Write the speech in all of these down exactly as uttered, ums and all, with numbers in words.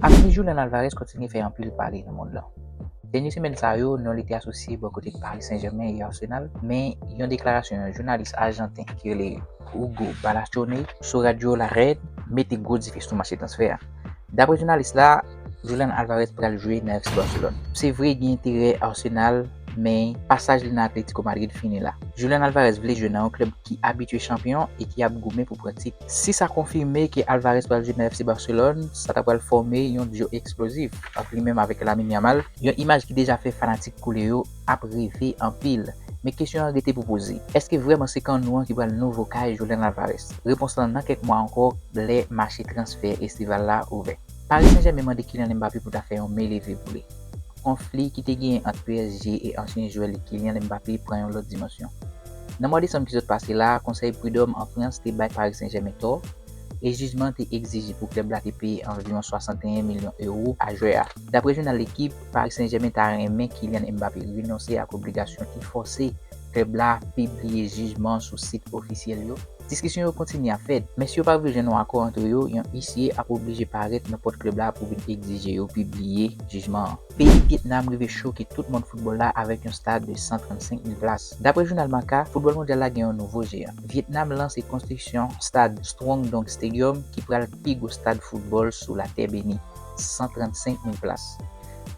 Avni Julian Alvarez kontinye fè anpil pale nan mond lan. Dènye semèn sa yo, non li te asosye bò kote Paris Saint-Germain e Arsenal, men yon deklarasyon yon jounalis ajanten ki rele Hugo Balacione sou radyo La Red mete gwo dife sou mache transfè a. Dapre jounalis la, Julian Alvarez pral jwe nan F C Barcelone. Se vre gen enterè Arsenal, men pasaj li nan Atletico Madrid fini la. Julian Alvarez vle jwe nan yon klèb ki abitye chanpyon e ki ap goumen pou pran tit. Si sa konfime ke Alvarez pral jwe nan F C Barcelone, sa ta pral fòme yon duo eksplozif ant li menm avèk Lamine Yamal, yon imaj ki deja fè fanatik koulè yo ap reve anpil. Men kesyon an rete pou poze. Èske vrèman se kanno an ki pral nouvo kay Julian Alvarez? Repons lan nan kèk mwa ankò, lè mache transfè estival la ouvè. Paris Saint-Germain mande Kylian Mbappé pou ta fè yon men leve pou li. Konfli ki te genyen ant P S G e ansyen jwè li Kylian Mbappé pran yon lòt dimansyon. Nan mwa desanm ki sot pase la, Konsèy Pridòm an Frans te bay Paris Saint-Germain tò, e jijman an te egzije pou klèb la te peye anviwon swasanteyen milyon ewo a jwè a. Dapre jounal L'Équipe, Paris Saint-Germain ta renmen Kylian Mbappé renonse ak obligasyon ki fòse klèb la pibliye jijman sou sit ofisyèl yo. Diskisyon yo kontinye ap fèt, men si yo pa rive jwenn yon akò ant yo, yon isye ap oblije parèt nan pòt klèb la pou vin egzije yo pibliye jijman an. Peyi Vyetnam rive choke tout mond foutbòl la avèk yon stad de san trannsenk mil plas. Dapre jounal Marca, foutbòl mondyal la gen yon nouvo jeyan. Vyetnam lanse konstriksyon stad Struan Dong Stadium, ki pral pi gwo stad foutbòl sou latè beni, san trannsenk mil plas.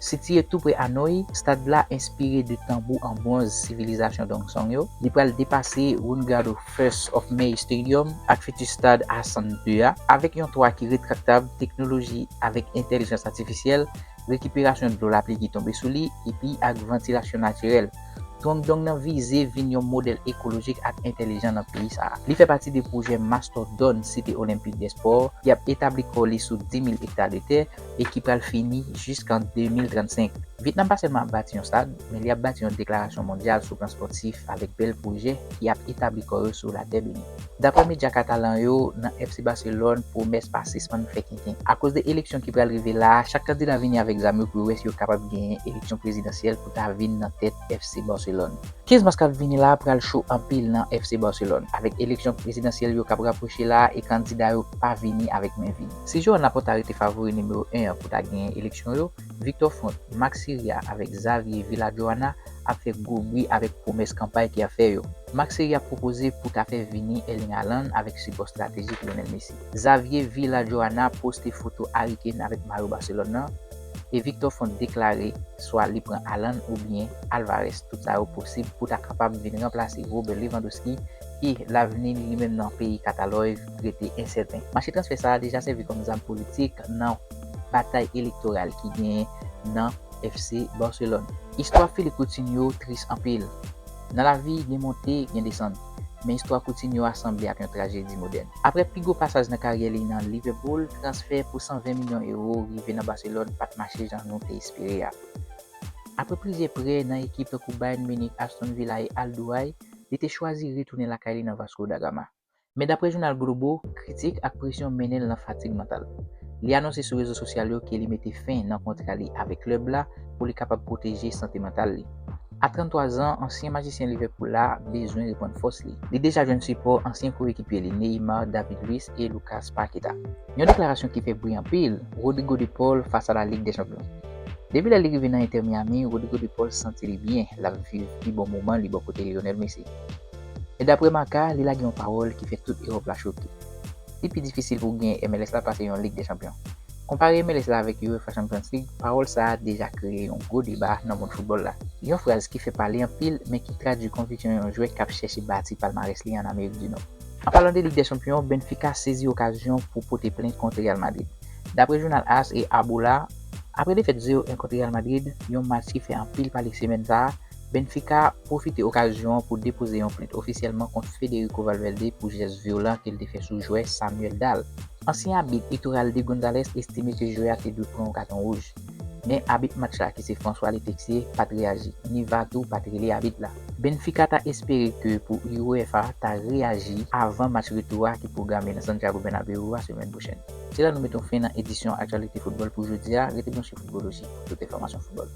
Sitiye tou pre Hanoi, stad la enspire de tanbou an bwonz sivilizasyon Dong Song yo. Li pral depase Wungado First of May Stadium ak fiti stad Hasan de a, avèk yon twa ki retraktab, teknoloji avèk entèlijans atifisyèl, rekiperasyon dlo lapli ki tonbe sou li, epi ak vantilasyon natirèl. Struan Dong nan vize vin yon modèl ekolojik ak entèlijan nan peyi sa a. Li fè pati de pwojè Mastodon Site Olenpik dè Spò, ki ap etabli kò li sou dis mil ekta de tè e ki pral fini jiskan de mil trannsenk. Vyetnam pa sèlman ap bati yon stad, men li ap bati yon deklarasyon mondyal sou plan spòtif avèk bèl pwojè ki ap etabli kò yo sou latè beni. Dapre medya katalan yo, nan F C Barcelone, pwomès pa sispann fè kenken. Akoz de eleksyon ki pral rive la a, chak kandida vini avèk zam yo pou yo wè si yo kapab genyen eleksyon prezidansyèl pou ta vin nan tèt F C Barcelone. Kenz mas k ap vini la a pral cho anpil nan F C Barcelone, avèk eleksyon prezidansyèl yo k ap rapwoche la a e kandida yo pa vini avèk men vid. Si Joan Laporta rete favori nimewo en an pou ta genyen eleksyon yo, Victor Font, Marc Ciria avèk Xavier Villajoana ap fè gwo bri avèk pwomès kanpay ki ap fè yo. Marc Ciria pwopoze pou ta fè vini Erling Haaland avèk sipò estratejik Lionel Messi. Xavier Villajoana poste foto Harry Kane avèk mayo Barcelone nan, e Victor Font deklare swa li pran Haaland oubyen Alvarez. Tout sa yo posib pou ta kapab vin ranplase Robert Lewandowski, e lavni li menm nan peyi Katalòy rete ensèten. Mache transfè sa a deja sèvi kòm zam politik nan batay elektoral ki genyen nan F C Barcelone. Istwa Philippe Coutinho tris anpil. Nan lavi, gen monte, gen desann. Men istwa Coutinho a sanble ak yon trajedi modèn. Apre pi gwo pasaj nan karyè li nan Liverpool, transfè pou san ven milyon ewo rive nan Barcelone pa t mache jan nou te espere a. Apre plizyè prè nan ekip tankou Bayern Munich, Aston Villa e Al Duhail, li te chwazi retounen lakay li nan Vasco da Gama. Men dapre jounal Globo, kritik ak presyon mennen l nan fatig mantal. Li anonse sou rezo sosyal yo ke li mete fen nan kontra li avèk klèb la pou li kapab pwoteje sante mantal li. A tranntwa zan, ansyen majisyen Liverpool la bezwen reprann fòs li. Li deja jwenn sipò ansyen koyekipye li Neymar, David Luiz e Lucas Paqueta. Yon deklarasyon ki fè bri anpil, Rodrigo de Paul fas a la Ligue des Champions. Depi lè li rive nan Inter Miami, Rodrigo de Paul santi li byen, l ap viv pi bon moman li bò kote Lionel Messi. E dapre Marca, li lage yon pawòl ki fè tout Ewòp la choke. Li pi difisil pou w gen M L S la pase yon Lig dè Chanpyon. Konpare M L S la avèk UEFA Champions League, pawòl sa a deja kreye yon gwo deba nan mond foutbòl la. Yon fraz ki fè pale anpil, men ki tradui konviksyon yon jwè k ap chèche bati palmarès li ann Amerik di Nò. An palan de Lig dè Chanpyon, Benfica sezi okazyon pou pote plent kont Real Madrid. Dapre jounal AS e Abola, apre defèt zewo en kont Real Madrid, yon match ki fè anpil pale semèn sa a, Benfica pwofite okazyon an pou depoze yon plent ofisyèlman kont Federico Valverde pou jès vyolan ke l te fè sou jwè Samuel Dal. Ansyen abit Iturralde Gonzalez estime ke jwè a te dwe pran yon katon wouj. Men abit match la ki se François Letexier pa t reyaji, ni VAR tou pa t rele abit la. Benfica ta espere ke pou UEFA ta reyaji avan match retou a ki pwograme nan Santiago Bernabéu a semèn pwochèn. Se la nou mete yon fen nan edisyon aktyalite foutbòl pou jodi a. Rete branche Foutbòloji pou tout enfòmasyon foutbòl.